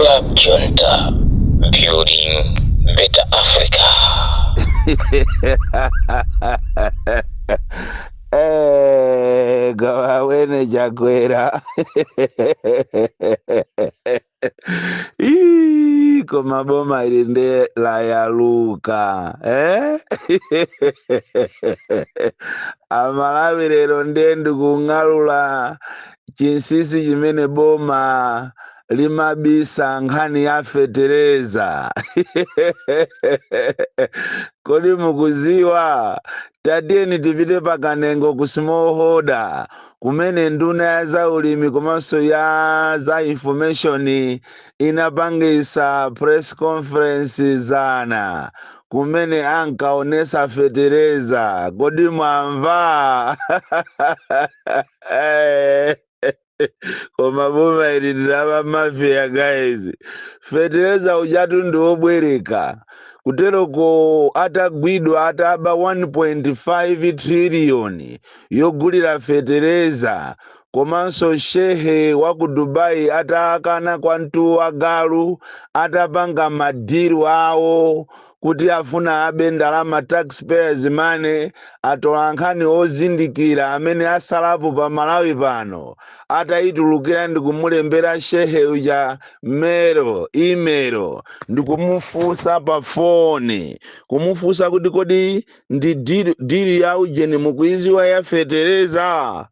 Club Junta, building better Africa. Eh, gawawene Chakwera. Ii, koma boma ili nde layaluka, eh? Amalawi lero nde ndikung'alula chinsinsi chimene boma limabisa nkhani ya fetereza. Kodi mukuziwa? Tatiyeni tipite pa Kanengo ku Smallholder kumene nduna ya zaulimi komanso ya za information inapangisa press conference zana kumene ankaonesa fetereza. Kodi mwamva? Koma boma ili ndi la mafia, guys. Fetereza ujatu ndi wobwereka. Kuteroko atagwidwa ataba 1.5 trillion yogulira fetereza, komanso shehe wa ku Dubai atakana kwa mtuwa galu, atapanga madiru awo kuti afuna abe ndalama, taxpayers money, atolankhani ozindikira amene asalapo pa Malawi pano atayitulukira ndikumulembera shehe uja mail, email, ndikumufunsa pa foni, kumufunsa kuti kodi ndi deal ya ujeni mukuiziwa ya fetereza?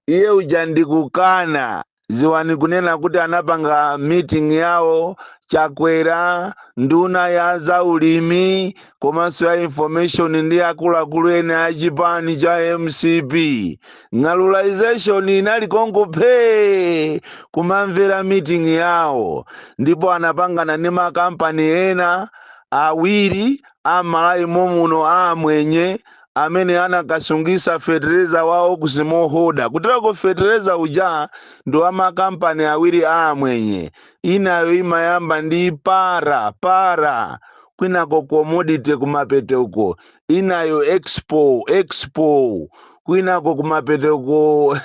Iye uja ndikukana. Ziwani kunena kuti anapanga meeting yawo Chakwera, nduna ya zaulimi komanso ya information ndi akuluakulu ena a chipani cha MCP. Ng'alulization inali konko phee kumamvera meeting yawo, ndipo anapangana ndi makampani ena awiri a Malawi momuno a amwenye amene anakasungisa fetereza wawo ku smallholder. Kuterako fetereza uja ndi wa makampani awiri a amwenye. Inayo imayamba ndi para para, kwinako commodity kumapete uko, inayo expo expo, kwinako kumapete uko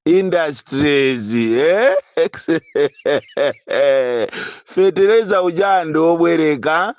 industries, eh? Fetereza uja ndi wobwereka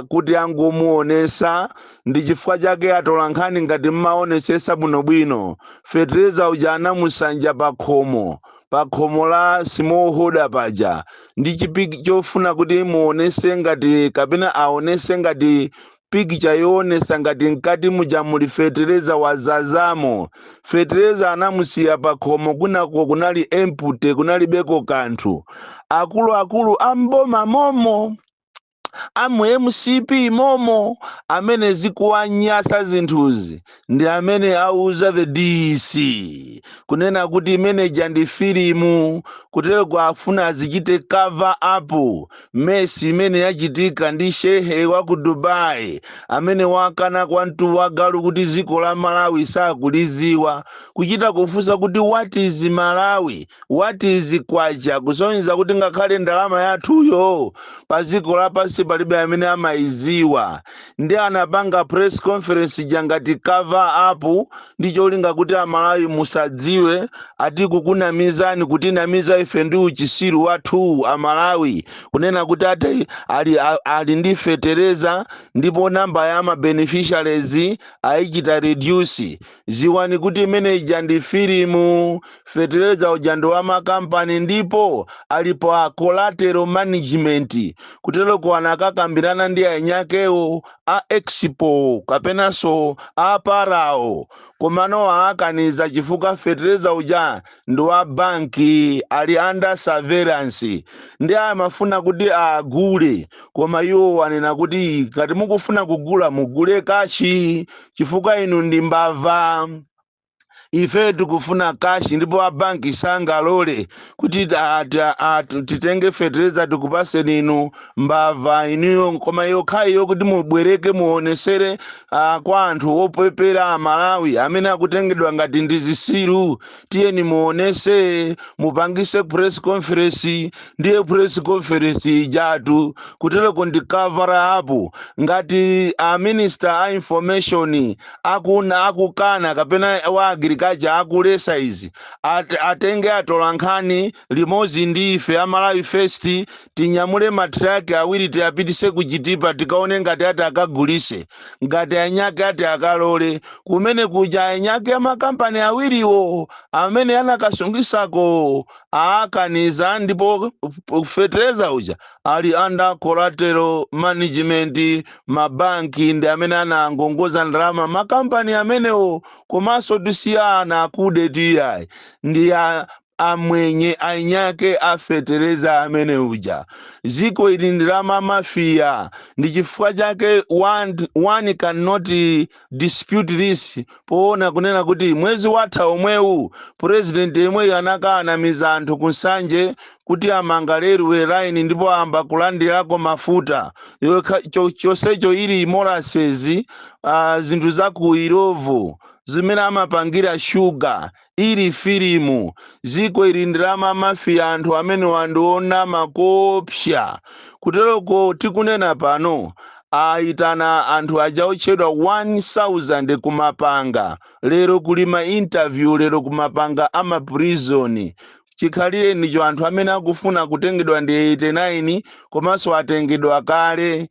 kuti angomuonesa. Ndi chifukwa chake atola nkhani ngati mmaonesesa bwinobwino, fetereza uja anamusanja pa khomo la smallholder paja ndi chipiki chofuna kuti muonese ngati kapena aonese ngati pikicha yoonesa ngati mkati muja muli fetereza wazazamo. Fetereza anamusiya pa khomo, kunako kunali empty, kunalibeko kanthu. Akuluakulu amboma momo, amu MCP momo, amene zikuwanyasa zinthuzi ndi amene auza the DC kunena kuti imeneja ndi filimu. Kutereko afuna azichite cover up mess imene yachitika ndi shehe wa ku Dubai amene wakana kwantu wagalu kuti dziko la Malawi sakuliziwa, kuchita kufunsa kuti "What is Malawi? What is kwacha?" Kusonyeza kuti ngakhale ndalama yathuyo pa dziko lapansi palibe amene amayiziwa. Ndi anapanga press conference jangati cover up ndi cholinga kuti Amalawi musadziwe, ati kukunamizani, kutinamiza ife ndi uchisiru wathu Amalawi, kunena kuti ati ali ndi fetereza ndipo namba ya ma beneficiaries ayichita reduce. Ziwani kuti imene ija ndi filimu. Fetereza uja ndi wa makampani ndipo alipo a collateral management. Kutereko anakakambirana ndi ainyakewo a Expo kapenanso a Parao, komano aakaniza chifukwa fetereza uja ndi wa banki, ali under surveillance, ndi amafuna kuti agule, koma iwo anena kuti ngati mukufuna kugula mugule cash, chifukwa inu ndi mbava, ife tikufuna cash, ndipo a banki sangalole kuti titenge fetereza tikupaseni inu mbava inuyo. Koma yokhayo kuti mubwereke muonesere kwa anthu opepera Amalawi amene akutengedwa ngati ndi zisiru, tiyeni muonese, mupangise press conference. Ndiye press conference ijatu kutereko ndi cover up. Ngati a minister a information akuna akukana kapena wa agriculture Agriculture akulesa izi, atenge atolankhani limodzi ndi ife a Malawi First, tinyamule matraki awiri, tiyapitise ku Chitipa, tikaone ngati ati akagulise, ngati anyake ati akalole kumene kuja. Anyake amakampani awiriwo amene anakasungisako aakaniza, ndipo fetereza uja ali under collateral management. Mabanki ndi amene anangongoza ndalama makampani amenewo, komanso tisiyana akude tiyayi ndi amwenye anyake afetereza amene uja. Ziko ili ndi la mamafiya, ndi chifukwa chake one cannot dispute this, poona kunena kuti mwezi watha omwewu president yemweyu anakanamiza anthu kuNsanje kuti amanga railway line ndipo amba kulandirako mafuta. Iwe chonsecho ili molasses, zinthu za ku Illovo zimene amapangira shuga ili filimu. Ziko ili ndi la mamafiya, anthu amene wandiona makopsa. Kuteroko tikunena pano aitana anthu aja otchedwa 1000 kumapanga lero, kuli ma interview lero kumapanga ama prison. Chikhalire ndicho anthu amene akufuna kutengedwa ndi 89, komanso atengedwa kale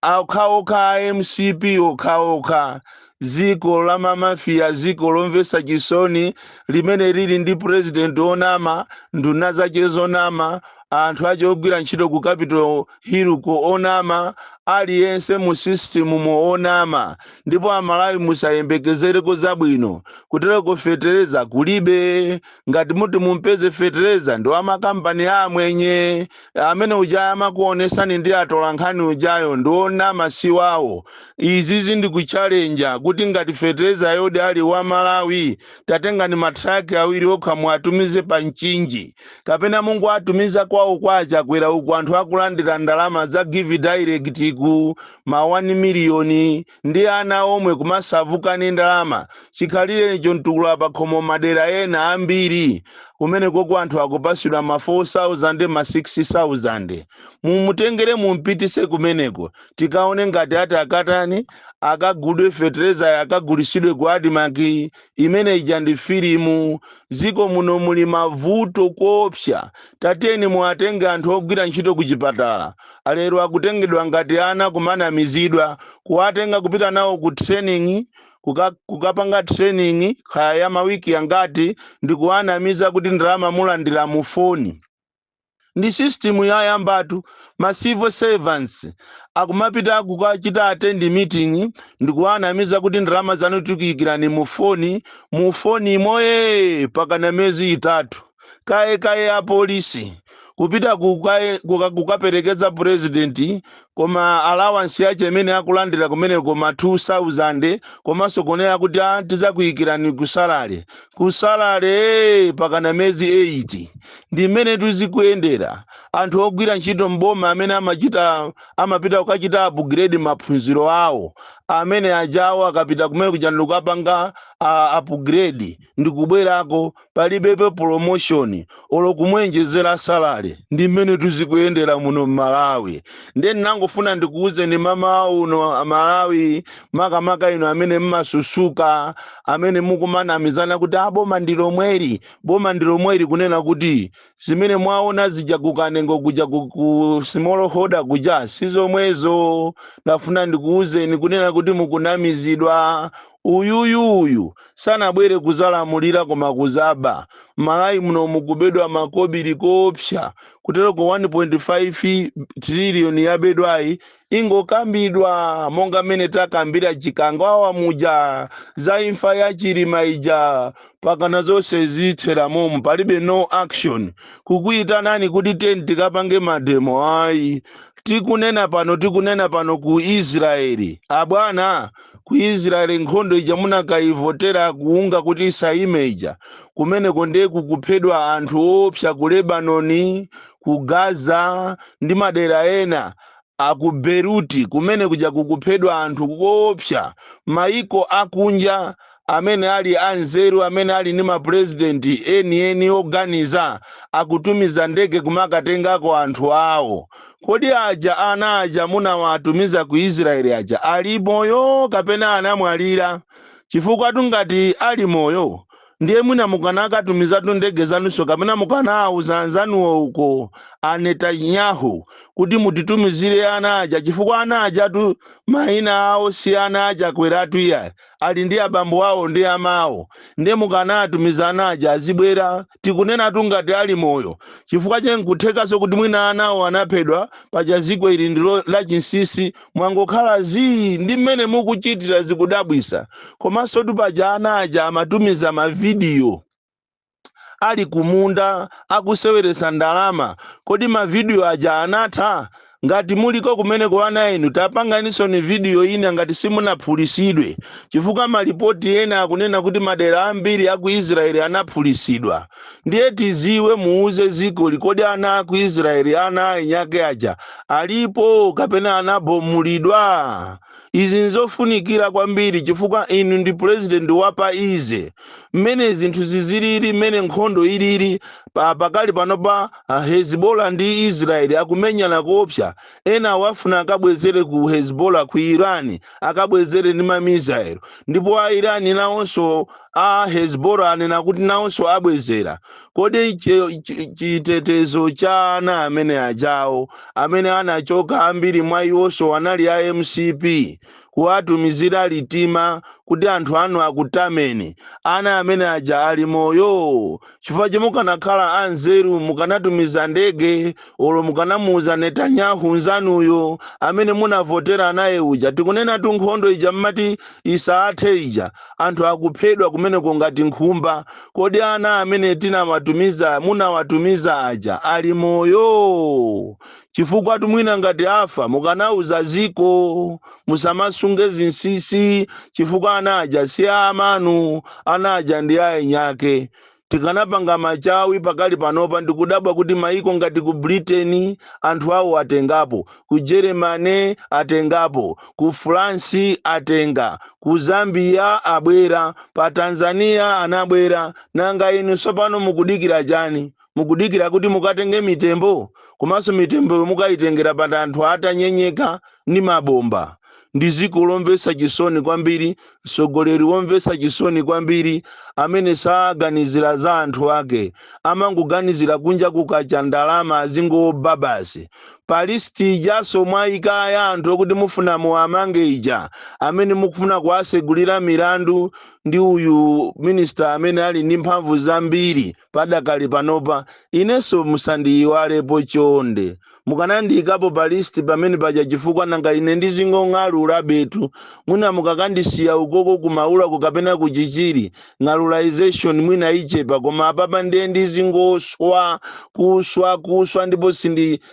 okhaokha a MCP okhaokha. Ziko la mamafiya, ziko lomvetsa chisoni limene lili ndi president onama, nduna zace zonama, anthu ace ogwira ntchito ku Capitol Hill ko onama, aliyense mu system mo onama. Ndipo Amalawi musayembekezereko zabwino. Kutereko fetereza kulibe. Ngati muti mumpeze fetereza, ndi wamakampani amwenye amene uja amakuonesani ndi atolankhani ujayo, ndi onama, siwawo. Izizi ndikuchalenja kuti ngati fetereza yodi ali wa Malawi, tatengani matraki awiri okha muatumize pa Mchinji, kapena Mungu atumiza kwawo kwa Chakwera uku, anthu akulandira ndalama za Give Direct ku ma 1 miliyoni ndi ana omwe kumasavukani ndalama. Chikhalire icho mtukula pakhomo madera ena ambiri kumene koko anthu akupasidwa ma 4000, ma 6000. Mumutengere mumpitise kumeneko, tikaone ngati ati akatani, akagudwe fetereza, akagulisidwe ku ADMARC. Imene ija ndi filimu. Ziko muno muli mavuto kopsa. Tateni muatenge anthu ogwira ntchito ku chipatala, alero akutengedwa ngati ana, kumanamizidwa, kuwatenga kupita nawo ku training, kukapanga training kaya ya mawiki angati, ndikuwanamiza kuti ndalama mulandira mu foni. Ndi system yayambatu. Ma civil servants akumapita kukachita attend meeting, ndikuwanamiza kuti ndalama zanu tikuyikirani mu foni, mu foni moye pakana miyezi 3. Kaye kaye apolisi kupita kukaperekeza president, koma allowance yache imene akulandira kumene koma 2000, komanso kunena kuti ah, tizakuyikirani ku salary, ku salary pakana miyezi 8. Ndi mmene tizikuyendera. Anthu ogwira ntchito mboma amene amachita amapita kukachita upgrade maphunziro awo, amene ajawo akapita kumene kuja ndikukapanga upgrade ndikubwerako, palibepo promotion olo kumwenjezera salary. Ndi mmene tizikuyendera muno mMalawi. Ndiye ndinangofuna ndikuwuzeni mama uno Amalawi, makamaka ino amene mmasusuka, amene mukumanamizana kuti a boma ndi lomweri, boma ndi lomweri, kunena kuti zimene mwaona zija kukanengo kuja ku smallholder kuja sizomwezo. Ndafuna ndikuwuzeni kunena kuti mukunamizidwa. Uyuyuyu sanabwere kuzalamulira koma kuzaba. Malawi muno mukubedwa makobiri kopsa. Kutereko 1.5 trillion yabedwayi ingokambidwa monga mmene takambira Chikangawa muja, za imfa ya Chilima ija, pakana zonse zithera momo. Palibe no action. Kukuyitanani kuti teni tikapange mademo, ayi. Tikunena pano, tikunena pano ku Israeli, abwana, ku Israeli nkhondo ija munakayivotera kuunga kuti isayime ija, kumeneko ndiye kukuphedwa anthu opsa ku Lebanoni, ku Gaza ndi madera ena aku Beruti. Kumene kuja kukuphedwa anthu koopsa. Maiko akunja amene ali anzeru, amene ali ndi mapurezidenti enieni oganiza, akutumiza ndege kumakatengako anthu awo. Kodi aja ana aja munawatumiza ku Israeli aja ali moyo kapena anamwalira? Chifukwa tungati ali moyo Ndiye mwina mukanakatumizatu ndege zanunso, kapena mukanawuza anzanuwo uko a Netanyahu kuti mutitumizire ana aja, chifukwa ana ajatu mayina awo si ana aChakweratu iya, ali ndi abambo awo ndi amawo. Ndiye mukanatumiza ana aja azibwera, tikunenatu ngati ali moyo, chifukwa chenkuthekanso kuti mwina anawo anaphedwa paja ziko ili ndilo la chinsinsi. Mwangokhala zii ndi mmene mukuchitira, zikudabwisa. Komanso tupaja ana aja amatumiza mavidiyo ali kumunda akuseweresa ndalama. Kodi mavidiyo aja anatha? Ngati muliko kumeneko ana inu, tapanganiso ni vidiyo ina ngati simunaphulisidwe, chifukwa malipoti ena akunena kuti madera ambiri aku Israeli anaphulisidwa. Ndiye tiziwe, muuze ziko likodi ana aku Israeli, ana ainyake aja alipo kapena anabomulidwa? Izi nzofunikira kwambiri, chifukwa inu ndi president wa pa ize mmene zinthu zizilili, mmene nkhondo ilili pakali panopa. Hezbollah ndi Israeli akumenyana koopsa. Ena wafuna akabwezere ku Hezbollah ku Iran, akabwezere ndi mamisaelo, ndipo a Iran nawonso a Hezbollah anena kuti nawonso abwezera. Kodi chitetezo cha ana amene ajawo, amene anachoka ambiri mwa iwonso anali a MCP, kuwatumizira litima kuti anthu anu akutameni, ana amene aja ali moyo? Chifukwa chemukanakhala anzeru mukanatumiza ndege, olo mukanamuuza Netanyahu nzanuyo amene munavotera naye uja. Tikunena tu nkhondo ija mmati isaathe ija, anthu akuphedwa kumeneko ngati nkhumba. Kodi ana amene tinawatumiza, munawatumiza aja ali moyo? Chifukwa tumwina ngati afa mukanauza ziko, musamasunge zinsinsi, chifukwa ana aja si amanu, ana aja ndi aenyake. Tikanapanga machawi pakali panopa. Ndikudabwa kuti maiko ngati ku Britain anthu awo atengapo, ku Germany atengapo, ku France atenga, ku Zambia abwera, pa Tanzania anabwera. Nanga inu tsopano mukudikira chani? Mukudikira kuti mukatenge mitembo? Komanso mitembo mukayitengera pa anthu atanyenyeka ndi mabomba. Ndi ziko lomvetsa chisoni kwambiri, mtsogoleri womvetsa chisoni kwambiri, amene saganizira za anthu ake, amangoganizira kunja kukacha ndalama azingoba basi. Pa list ijaso mwayika ya anthu okuti mufuna muwamange ija, amene mukufuna kuwasegulira milandu ndi uyu minister amene ali ndi mphamvu zambiri padakali panopa, inenso musandiyiwalepo chonde. Mukanandiyikapo pa list pamene paja, chifukwa nanga ine ndizingong'alula betu. Mwina mukakandisiya ukoko kumaulako kapena kuchichiri, ng'alulization mwina ichepa, koma apapa ndiye ndizingoswa, kuswa, kuswa, ndipo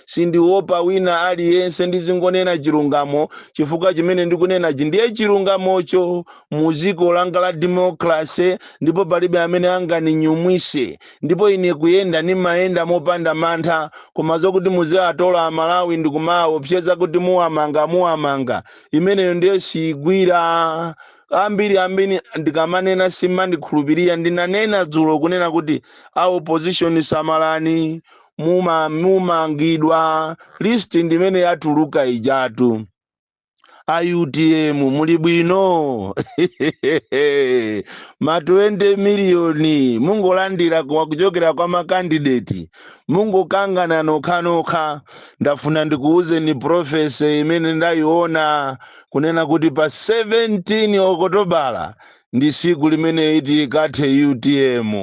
sindiopa wina aliyense. Ndizingonena chilungamo, chifukwa chimene ndikunenachi ndiye chilungamocho muziko langa la democracy, ndipo palibe amene anganinyumwise. Ndipo ine kuyenda nimayenda mopanda mantha. Koma zokuti muziatola Amalawi ndikumaopseza kuti muwamanga, muwamanga, imeneyo ndiye siyigwira. Ambiri ambiri ndikamanena simandikhulupirira. Ndinanena dzulo kunena kuti a opposition samalani, mumangidwa. List ndimene yatuluka ijatu. A UTM muli bwino? Ma 20 miliyoni mungolandira kuchokera kwa ma candidate, mungokangana nokhanokha. Ndafuna ndikuuzeni prophecy imene ndayiona, kunena kuti pa 17 Okotobala ndi siku limene iti ikathe UTM.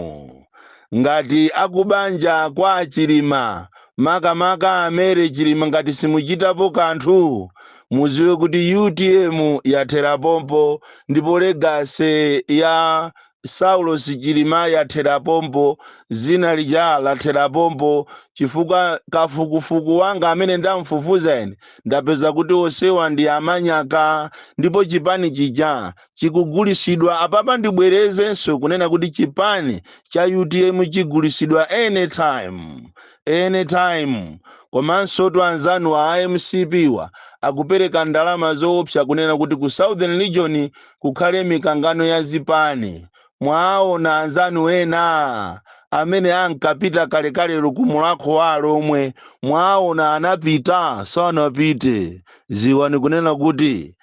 Ngati akubanja kwa Chilima, makamaka amere Chilima, ngati simuchitapo kanthu, muziwe kuti UTM yathera pompo, ndipo legacy ya Saulos Chilima yathera pompo, zina lija lathera pompo, chifukwa kafukufuku wanga amene ndamfufuza ine ndapeza kuti onsewa ndi amanyaka, ndipo chipani chija chikugulisidwa. Apapa ndibwerezenso kunena kuti chipani cha UTM chigulisidwa anytime, anytime. Komanso tu anzanu a MCP wa akupereka ndalama zoopsa kunena kuti ku Southern Region kukhale mikangano ya zipani. Mwaona anzanu ena amene ankapita kalekale kumulakho wa Lomwe, mwaona anapita sanapite? Ziwani kunena kuti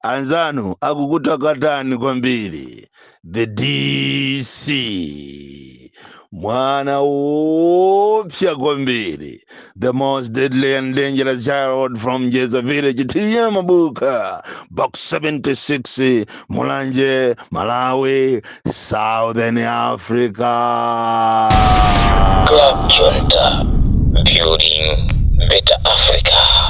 Anzanu akukutakatani kwambiri. The DC, mwana wopsa kwambiri, the most deadly and dangerous child from Jeza village, T/A Mabuka, Box 76, Mulanje, Malawi, Southern Africa. Club Junta, building better Africa.